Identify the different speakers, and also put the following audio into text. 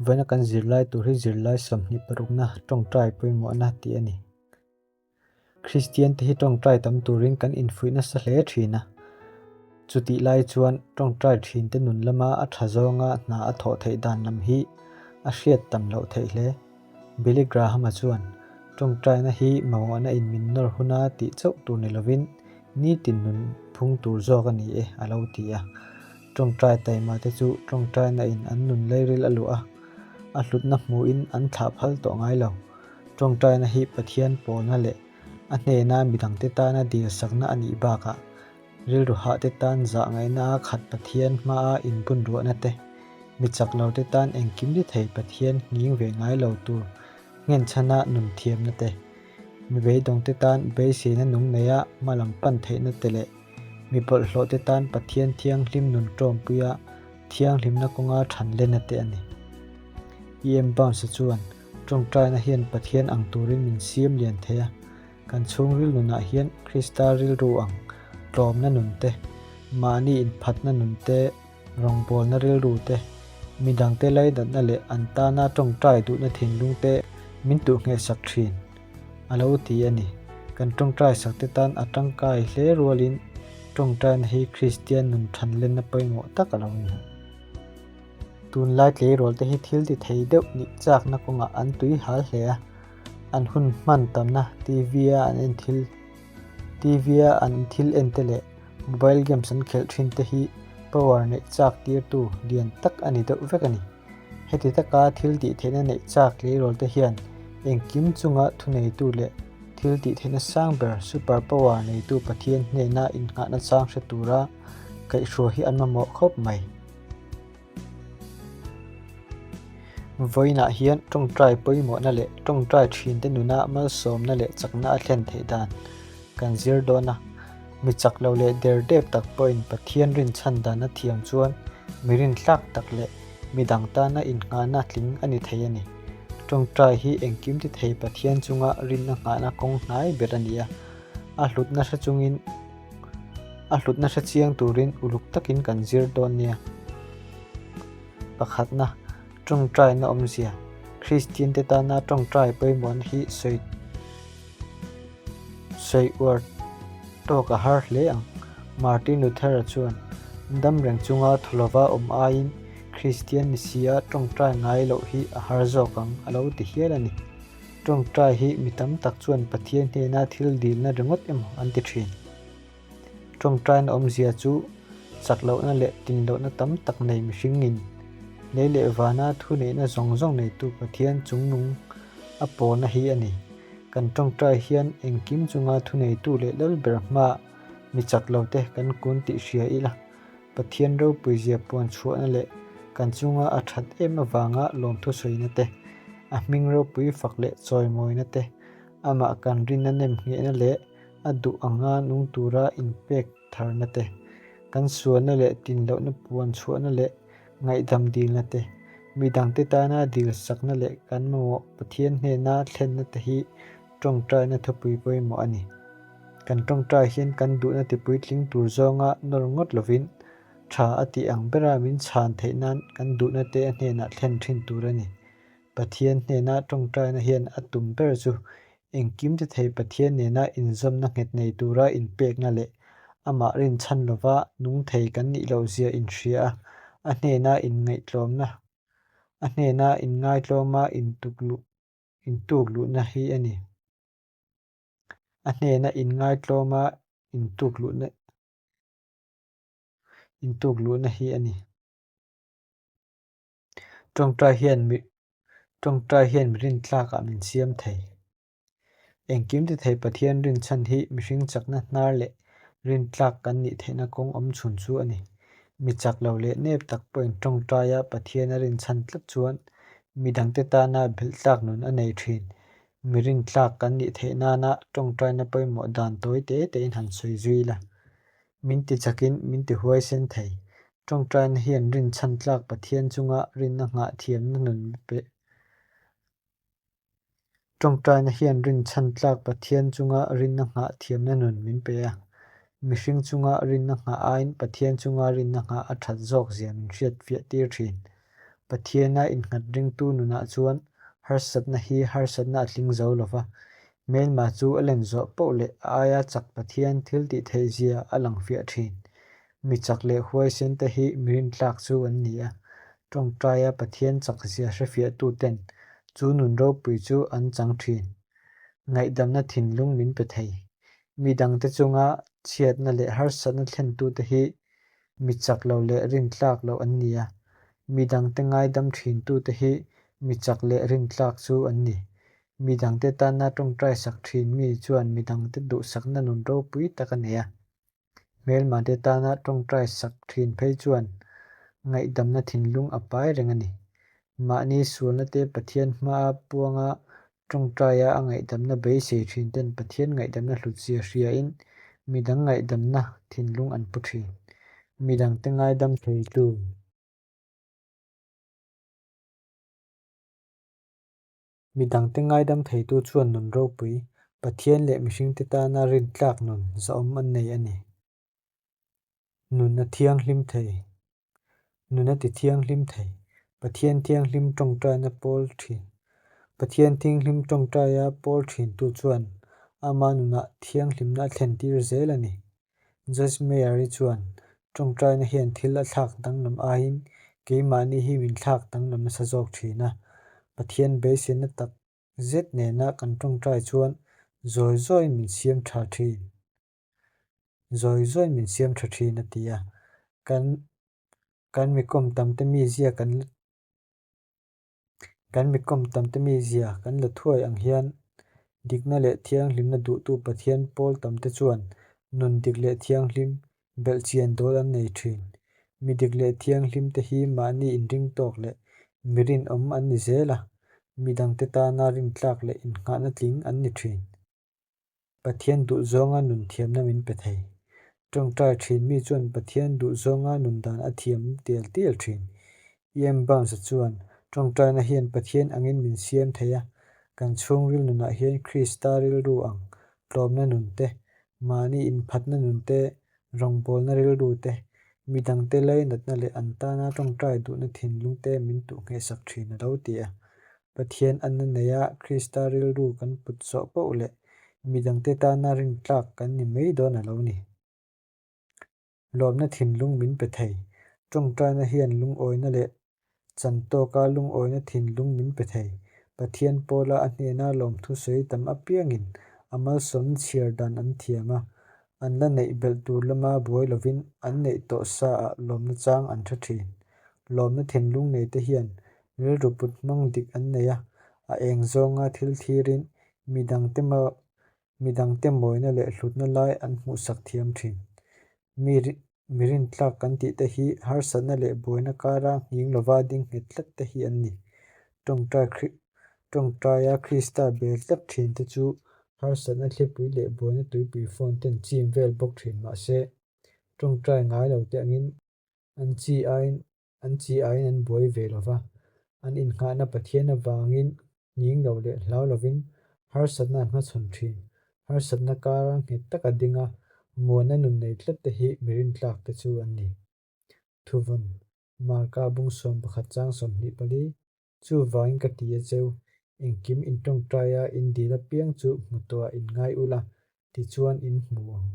Speaker 1: Vawiina kan zirlai tur hi zirlai 26na tawngtai pawimawhna tih a ni. Kristian te hi tawngtai tam turin kan infuih nasa hle thin a. Chutih lai chuan tawngtai thin te nun lama a tha zawnga hna a thawh theih dan lam hi a hriat tam loh theih hle. Billy Graham-a chuan, Tawngtaina hi mamawhna in min nawr huna tih chauh tur ni lovin nitin nun phung tur zawk a ni e, a lo ti a. Tawngtai taima te chu tawngtaina in an nun leiril a luah a, a hlutna hmuhin an thlah phal tawh ngai lo. Tawngtaina hi Pathian pawlna leh a hnena midangte tana dilsakna a nih bakah Rilru hahte tan zah ngaihna a khat Pathian hmaa inbun ruahna te, mi chak lo te tan engkim ti thei Pathian nghing ve ngai lo tur nghenchhana nun thiamna te, mi beidawng te tan beiseina nung neia hma lam pan theihna te leh mi bawlhhlawh te tan Pathian thianghlim nun tawmpuia thianghlimna kawnga than lenna te a ni. EM Bounce-a chuan, Tawngtaina hian Pathian ang turin min siam lian thei a, Kan chhungril nunah hian Krista rilru ang tlawmna nun te, mahni inphatna nun te, rawngbawlna rilru te, midangte laidatna leh an tana tawngtai duhna thinlung te min tuhnghehsak thin a lo ti a ni. Kan tawngtai sakte tan a tangkai hle rualin tawngtaina hi Kristian nun thanlenna pawimawh tak a lo ni. Tunlai tleirawl te hi thil ti thei deuh nih chakna kawngah an tui hal hle a. An hun hman tamna TV a an en thil TV a an thil en te leh mobile games an khelh thin te hi power neih chak tirtu lian tak a ni deuh vek a ni. Heti taka thil tih theihna neih chak tleirawl te hian engkim chunga thuneitu leh thil tih theihna sang ber super power neitu Pathian hnena innghahna chang hre tura kaihhruai hi an mamawh khawp mai. Vawiinah hian tawngtai pawimawhna leh tawngtai thinte nuna malsawmna leh chakna a thlen theih dan kan zir dawn a. Mi chak lo leh der dep tak pawhin Pathian rinchhan dan a thiam chuan mi rintlak tak leh mi dang tana innghahna tling a ni thei a ni. Tawngtai hi engkim ti thei Pathian chunga rinna nghahna kawng hnai ber a ni a, a hlutna hre chungin A hlutna hre chiang turin uluk takin kan zir dawn nia. Pakhatna, tawngtaina awmzia, Kristiante tana tawngtai pawimawhna hi sawi sawi uar tawk a har hle ang. Martin Luther-a chuan, Dam reng chunga thaw lova awm aiin Kristian ni sia tawngtai ngai loh hi a har zawk ang, a lo ti hial a ni. Tawngtai hi mi tam tak chuan Pathian hnena thil dilna ringawt emaw an ti thin. Tawngtaina awmzia chu chak lohna leh tin lohna tam tak nei mihringin lei leh vana thuneihna zawng zawng neitu Pathian chungnung a pawlna hi a ni. Kan tawngtai hian engkim chunga thuneitu leh lalber hmaah mi chak lote kan kun tih hria ila. Pathian ropuizia puan chhuahna leh kan chunga a that em avanga lawmthu sawina te, a hming ropui fak leh chawimawina te, amah kan rinna nem nghehna leh a duh anga nung tura inpek tharna te, kan sualna leh tinlohna puan chhuahna leh ngaihdam dilna te, midangte tana dilsakna leh kan mamawh Pathian hnena thlenna te hi tawngtaina thupui pawimawh a ni. Kan tawngtai hian kan duhna tipuitling tur zawnga nawr ngawt lovin tha a tih ang bera min chhan theih nan kan duhna te a hnenah thlen thin tur a ni. Pathian hnena tawngtaina hian a tum ber chu engkim ti thei Pathian nena inzawmna nghet nei tura inpekna leh amah rinchhan lova nung thei kan nih loh zia inhria a, a hnena inngaihtlawmna a hnena inngaitlawma intukluh intukluhna hi a ni. A hnena inngaitlawma intukluhna intukluhna hi a ni. Tawngtai hian mi tawngtai hian mi rintlakah min siam thei. Engkim ti thei Pathian rinchhan hi mihring chakna hnar leh rintlak kan nih theihna kawng awm chhun chu a ni. Mi chak lo leh nep tak pawhin tawngtaia Pathian a rinchhan tlat chuan midangte tana belhtlak nun a nei thin. Mi rintlak kan nih theih nana tawngtaina pawimawh dan tawi te tein han sawi zui la. Min ti chakin min ti huaisen thei. Tawngtaina hian rinchhan tlak Pathian chunga rinna nghah thiamna nun pe Tawngtaina hian rinchhan tlak Pathian chunga rinna nghah thiamna nun min pe a. Mihring chunga rinna nghah aiin Pathian chunga rinna nghah a that zawk zia min hriat fiah tir thin. Pathiana innghat ringtu nunah chuan harsatna hi harsatna a tling zo lo va, hmelma chu a len zawh poh leh a aia chak Pathian thil tih theihzia a lang fiah thin. Mi chak leh huaisen te hi mi rintlak chu an ni a, tawngtaia Pathian chakzia hrefiahtuten chu nun ropui chu an chang thin. Ngaihdamna thinlung min pe thei. Mi dangte chunga chhiatna leh harsatna thlentute hi mi chak lo leh rintlak loh an ni a, mi dangte ngaidam thintute hi mi chak leh rintlak chu an ni. Mi dangte tana tawngtai sak thin mi chuan mi dangte duhsakna nun ropui tak a nei a. Hmelmate tana tawngtai sak thin phei chuan ngaihdamna thinlung a pai reng a ni. Mahni sualna te Pathian hmaa puanga tawngtaia a ngaihdamna beisei thin ten Pathian ngaihdamna hlutzia hriain midang ngaihdamna thinlung an pu thin. Midangte ngaidam theitu. Midangte ngaidam theitu chuan nun ropui, Pathian leh mihringte tana rintlak nun zahawm an nei a ni. Nun a thianghlim thei. Nun a ti thianghlim thei. Pathian thianghlim tawngtaina pawl thin. Pathian thianghlim tawngtaia pawl thintu chuan ama nunah thianghlimna a thlentir zel a ni. Joyce Meyer-i chuan, Tawngtaina hian thil a thlak danglam aiin keimahni hi min thlak danglam nasa zawk thin a. Pathian beiseina tak zet nena kan tawngtai chuan zawi zawiin min siam tha thin. Zawi zawiin min siam tha thin a ti a. Kan kan mi kawm tamte mizia kan Kan mi kawm tamte mizia kan la thuai ang hian dikna leh thianghlimna duhtu Pathian pawl tamte chuan nun dik leh thianghlim belhchian dawl an nei thin. Mi dik leh thianghlimte hi mahni inring tawk leh mi rinawm an ni zel a, mi dangte tana rintlak leh innghahna tling an ni thin. Pathian duh zawnga nun thiamna min pe thei. Tawngtai thin mi chuan Pathian duh zawnga nun dan a thiam tial tial thin. E.M. Bounds-a chuan, Tawngtaina hian Pathian angin min siam thei a, kan chhungril nunah hian Krista rilru ang tlawmna nun te, mahni inphatna nun te, rawngbawlna rilru te, midangte lainatna leh an tana tawngtai duhna thinlung te min tuhnghehsak thin a lo ti a. Pathian anna neia Krista rilru kan put zawh poh leh midangte tana rintlak kan ni mai dawn a lo ni. Lawmna thinlung min pe thei. Tawngtaina hian lungawina leh chan tawka lungawina thinlung min pe thei. Pathian pawla a hnena lawmthu sawi tam apiangin a malsawmna chhiar dan an thiam a, an la neih belh tur lama buai lovin an neih tawh sa ah lawmna chang an hre thin. Lawmna thinlung nei te hian rilru put hmang dik an nei a, a eng zawnga thil thirin midangte midangte mawina leh hlutna lai an hmuhsak thiam thin. Mi mi rintlak kan tih te hi harsatna leh buaina kara nghing lova ding nghet tlat te hi an ni. Tawngtai tawngtaia Krista bel tlat thin te chu harsatna thlipui leh buaina tuipui phone ten chim vel bawk thin mahse tawngtai ngai lo te angin an chi aiin an chi aiin an buai ve lo va, an innghahna Pathian avangin nghing lo leh hlau lovin harsatna an hmachhawn thin. Harsatna kara nghet taka ding a, muanna nun nei tlat te hi mi rintlak te chu an ni. Thuvawn, Marka bung 11 chang 24, Chuvangin ka ti a cheu, engkim in tawngtaia in dil apiang chu hmu tawhah in ngai ula, tichuan in hmu ang.